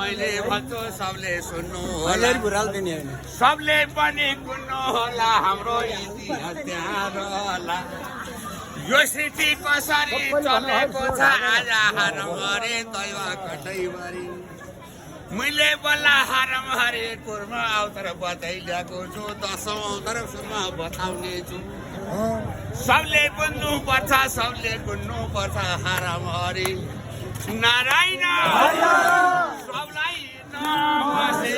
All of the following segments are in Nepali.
मैले भन्छु सबले सुन्नु होला, सबले पनि सुन्नु होला, हाम्रो इतिहास त्यहाँ रहला। यो सृष्टि कसरी चलेको छ आज हारम हरे दैव कठैभरि। मैले बल्ल हारम हरे कुर्मा अवतार बताइदिएको छु, 10औं अवतार सुनमा बताउने छु। सबले बुझ्नु पर्छ, सबले बुझ्नु पर्छ हारम हरे नारायण सबलाई नमस्ते।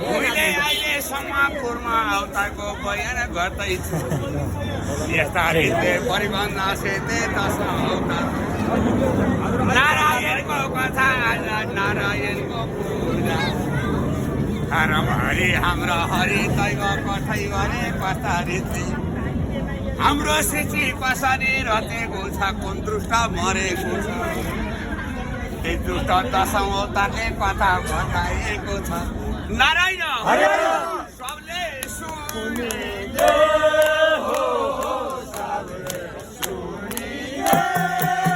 मैले अहिलेसम्म कुर्मा अवतारको बयान गर्दैछु। यस्ता परिबन्ध सेते 10औं अवतार नारायणको कथा नारायणको पूजा। हारम हरि हाम्रो हरि दैव कठैभरि कथा रीति। हाम्रो सृष्टि कसरी रचेको छ, कुन दृष्ट मरेको छ, त्यो दृष्ट 10औं अवतारले कथा बताइएको छ। नारायण सबले सुनिले हो, सबले सुनिले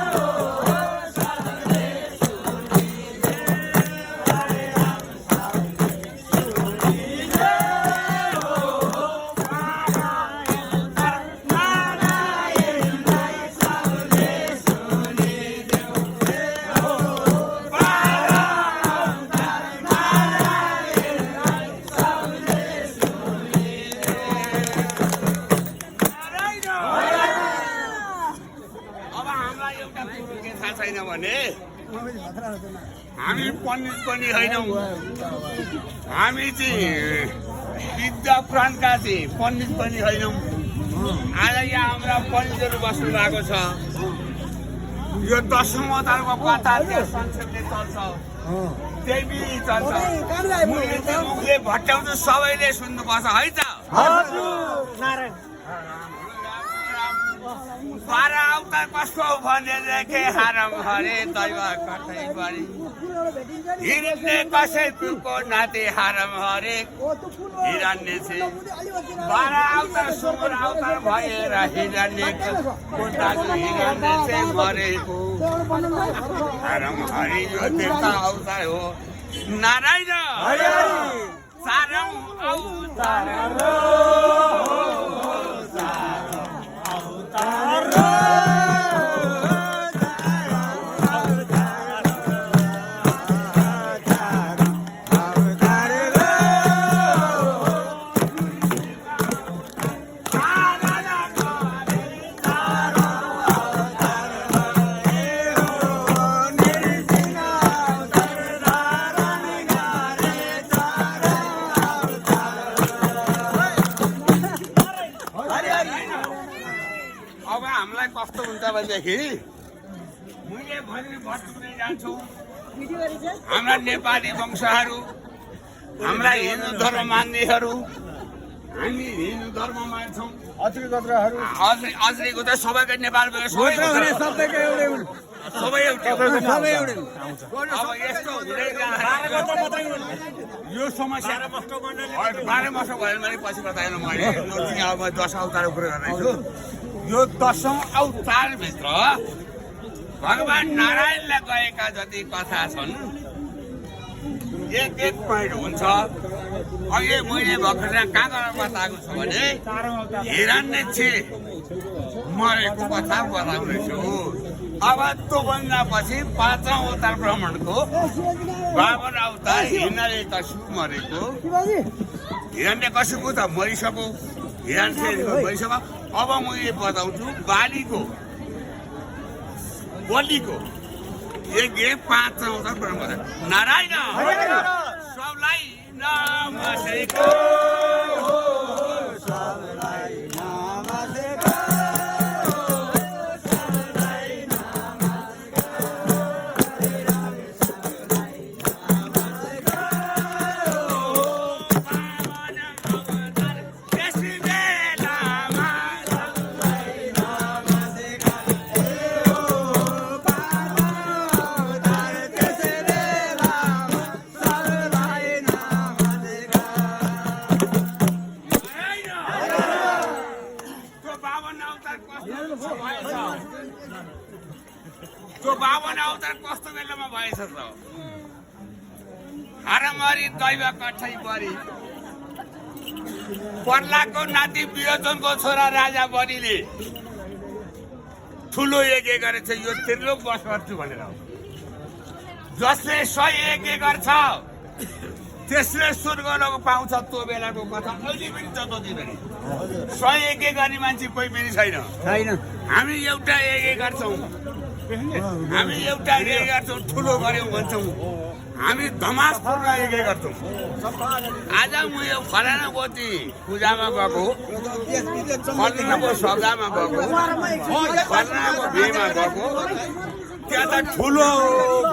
हो, सबले सुनिले हरे राम सबले सुनिले हो। नारायणलाई सबले सुनिले हो। छैन भने हामी पण्डित पनि होइनौँ, हामी चाहिँ विद्या प्राणका चाहिँ पण्डित पनि होइनौँ। आज यहाँ हाम्रा पण्डितहरू बस्नु भएको छ। यो 10औं अवतारको कथा संक्षेपले चल्छ, देवी चल्छ, मुखले भट्टाउँछ, सबैले सुन्नुपर्छ है त। 12 अवतार कसको भनेदेखि हारम हरे दैव कठैभरि। हिरण्य कश्यपको नाति हारम हरे हिरण्य छे। 12 अवतार 16 अवतार भएर हिरण्यको दाजु हिरण्य चाहिँ मरेको। हारम हरि यो देवता अवतार हो। नारायण 4औं अवतार अब हामीलाई कस्तो हुन्छ भनेदेखि मैले भने भट्टुक्ने जान्छु। हाम्रा नेपाली वंशहरू, हाम्रा हिन्दू धर्म मान्नेहरू, हामी हिन्दू धर्म मान्छौँ। अज्रीको त सबैको नेपालमा सबै एउटै। अब यस्तो हुँदै यो समस्या 12 वर्ष भयो भने पछि बताएन मैले। अब 10 अवतारको कुरो गर्दैछु। यो 10औं अवतारभित्र भगवान नारायणलाई गएका जति कथा छन्, एक पोइन्ट हुन्छ। अघि मैले भर्खर कहाँ बताएको छु भने हिरण्यक्षी मरेको कथा बताउँदैछु। अब त्योभन्दा पछि 5औं अवतार ब्राह्मणको 52 अवतार हिरण्यकशिपु मरेको। हिरण्यकशिपु त मरिसक्यो, हिरण्य मरिसक्यो। अब मैले बताउँछु बलिको यज्ञ 5 आउँछ ब्रह्म नारायण सबलाई नमस्तेको त्यो 52 अवतार कस्तो बेलामा भएछ त हारामारी दैव कठै परी पर्लाको नाति वियोजनको छोरा राजा बनिले ठुलो यज्ञ गरेछ यो त्रिलोक बस गर्छु भनेर जसले 100 यज्ञ गर्छ त्यसले स्वर्गलोक पाउँछ त्यो बेलाको कथा अहिले पनि जतो दिँदैन 100 यज्ञ गर्ने मान्छे कोही पनि छैन हामी एउटा यज्ञ गर्छौँ हामी एउटा यज्ञ गर्छौँ ठुलो गर्यौँ भन्छौँ हामी धमास पूर्ण यज्ञ गर्छौँ आज म यो फलाना गोती पूजामा गएको फलानाको सौदामा गएको फलानाको बिहेमा गएको त्यहाँ त ठुलो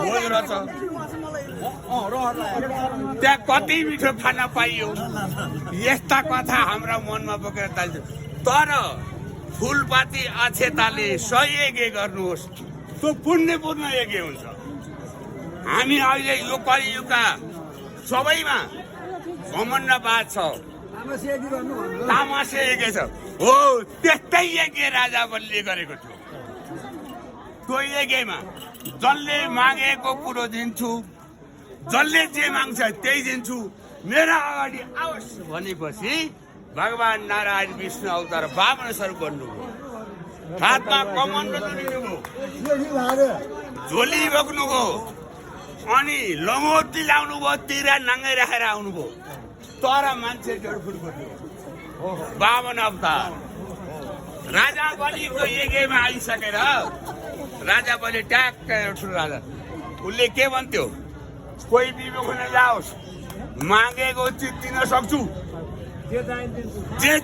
भोज रहेछ त्यहाँ कति मिठो खाना पाइयो यस्ता कथा हाम्रा मनमा बोकेर ताल्छ तर फुलपाती अक्षताले 100 यज्ञ गर्नुहोस् त्यो पुण्यपूर्ण यज्ञ हुन्छ हामी अहिले यो कलियुगका सबैमा घमण्डवाद छ तामसे यज्ञ छ हो त्यस्तै यज्ञ राजा बलिले गरेको थियो त्यो यज्ञमा जसले मागेको कुरो दिन्छु जसले जे माग्छ त्यही दिन्छु मेरा अगाडि आओस् भनेपछि भगवान नारायण विष्णु अवतार 52 स्वरूप बन्नुभयो हातमा कमण्डल लिनुभयो झोली बोक्नुभयो अनि लङ्गोटी लाउनु भयो तिरा नाङ्गै राखेर आउनुभयो तर मान्छे जडफुटको थियो 52 अवतार राजा बलिको यज्ञमा आइसकेर राजा बलि ट्याक्क ठुलो राजा उसले के भन्थ्यो कोही बिबो खुन जाओस् मागेको चिज दिन सक्छु जे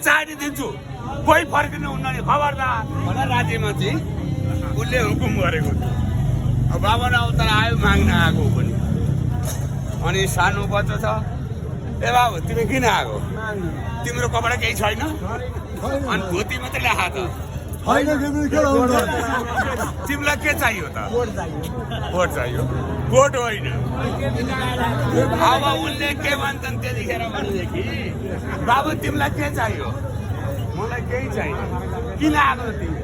चाहिने दिन्छु कोही फर्किनु हुन्न नि खबरदार भनेर राज्यमा चाहिँ उसले हुकुम गरेको थियो 52 अवतार आयो माग्न आएको पनि अनि सानो बच्चा छ ए बाबु तिमी किन आएको तिम्रो कपडा केही छैन अनि धोती मात्रै ल्याखा त तिमीलाई के चाहियो त भोट चाहियो भोट होइन अब उनले के भन्छन् त्यतिखेर भनेदेखि बाबु तिमीलाई के चाहियो मलाई केही चाहियो किन आएको तिमी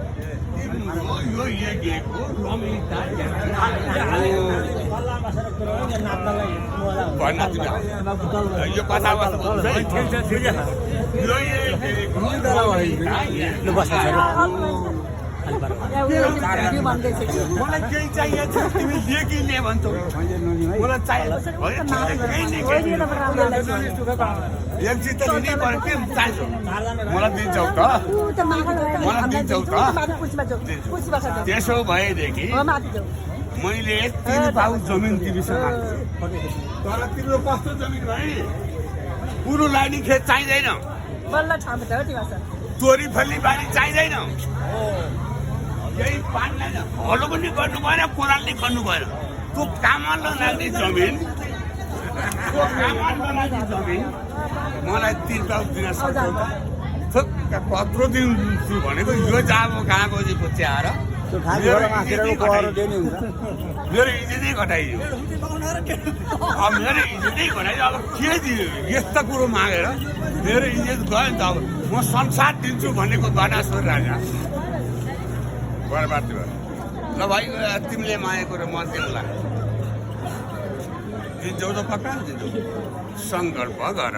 यो यज्ञको रमिता यो कथा मलाई केही चाहिएको छ तिमी ले कि ले भन्छौ मलाई चाहिएको एकजित लिनै पर्यो के चाहिन्छ मलाई दिन्छौ त मलाई दिन्छौ त त्यसो भएदेखि मैले 3 पाउ जमिन तिमीसँग तर तिम्रो कस्तो जमिन भयो पुरो लाइनी खेत चाहिँदैन चोरी फल्ली बारी चाहिँदैन यही पानीलाई हलो पनि गर्नु भएन कोरालले गर्नु भएन त्यो काममा लाग्ने जमिन मलाई 3 पाउ दिन सक्छ कत्रो दिन्छु भनेको यो जाबो कहाँको चाहिँ पुच्याएर मेरो इज्जतै घटाइयो अब मेरो इज्जतै घटाइयो अब के दियो यस्ता कुरो मागेर मेरो इज्जत गयो नि त अब म संसार दिन्छु भनेको गणासुर राजा बर्बाद भयो ल भाइ तिमीले मागेको र म दिउँला दिन्छौ त पक्का दिन्छौ सङ्कल्प गर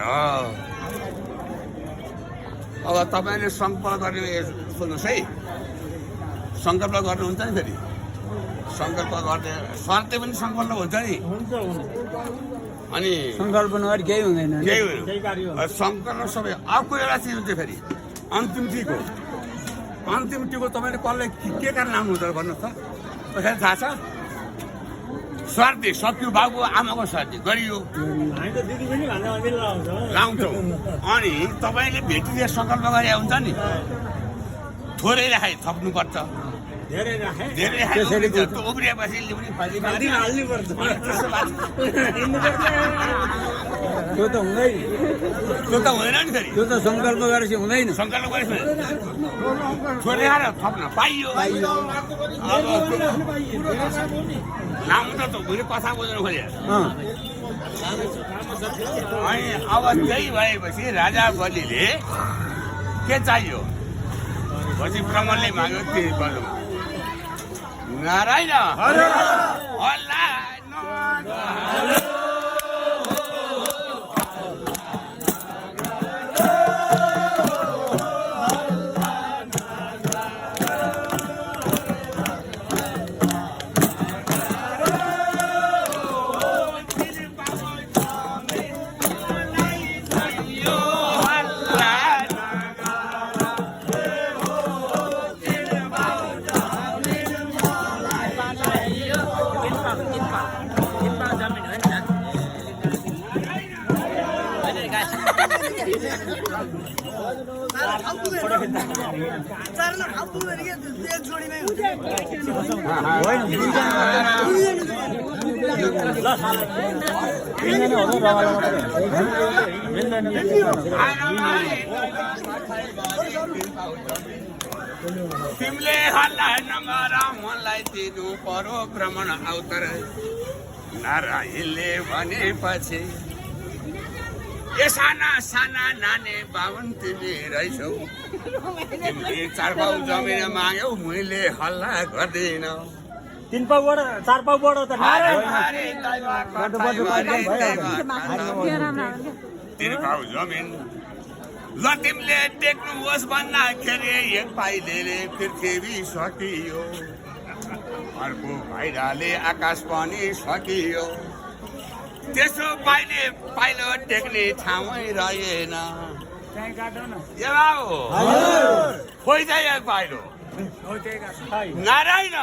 अब तपाईँले सङ्कल्प गर्ने सुन्नुहोस् है सङ्कल्प गर्नुहुन्छ नि फेरि सङ्कल्प गर्ने शर्ते पनि सङ्कल्प हुन्छ नि अनि सङ्कल्प नगरी केही हुँदैन केही हुँदैन सङ्कल्प सबै अर्को एउटा चिज हुन्छ फेरि अन्तिम टिको अन्तिम टिको तपाईँले कसलाई के कारण आउनुहुन्छ भन्नुहोस् त कसैलाई थाहा छ स्वार्थी सक्यो बाबु आमाको स्वार्थी गरियो लाउँछौँ अनि तपाईँले भेटिदिए सङ्कल्प गरे हुन्छ नि थोरै राखे थप्नुपर्छ धेरै उब्रिएपछि त्यो त हुँदैन त्यो त हुँदैन नि फेरि त्यो त सङ्कल्प गरेपछि हुँदैन सङ्कल्प गरेपछि थोरै खाएर थप्न पाइयो अब लामो त मैले कथा बुझ्नु खोजेँ अनि अब त्यही भएपछि राजा बलिले के चाहियो पछि ब्राह्मणले माग्यो त्यही बलु नारायण तिमीले हल्ला नगर मलाई दिनु पर्यो भ्रमण अवतार नारायणले भनेपछि ए साना साना नानी बाबन तिमी रहेछौ तिमीले 4 पाउ जमिन माग्यौ मैले हल्ला गर्दिन 3 पाउबाट 4 पाउबाट त 3 पाउ जमिन ल तिमीले देख्नुहोस् भन्दाखेरि एक पाइले पृथ्वी सकियो अर्को पाइलाले आकाश पनि सकियो त्यसो पाइलो टेक्ने ठाउँै रहेन खोइ चाहिँ पाइलो नारायण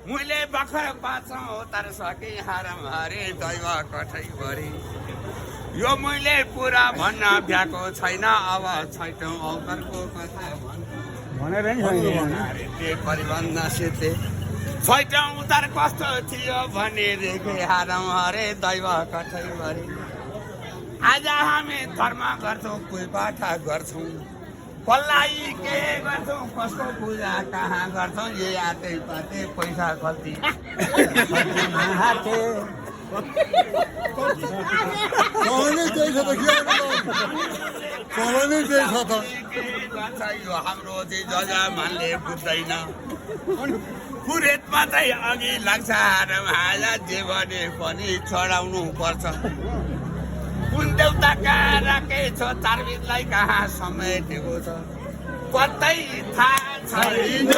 मैले भर्खर बाँचौँ तर सके हारम हरे दैव कठैभरि यो मैले पुरा भन्न भ्याएको छैन अब छैटौँ अवतारको कथा भनेर नि परिबन्ध सिद्धे छैटौँ अवतार कस्तो थियो भने देखे हारम हरे दैव कठैभरि आज हामी धर्म गर्छौँ पूजापाठ गर्छौँ कसलाई के गर्छौँ कसको पूजा कहाँ गर्छौँ ये आते पाते पैसा खल्ती यो हाम्रो चाहिँ जजामानले बुझ्दैन कुरेतमा चाहिँ अघि लाग्छ हारम हाजा जे भने पनि चढाउनु पर्छ कुन देउताका राखेछ चारविदलाई कहाँ समेटेको छ कतै थाहा छैन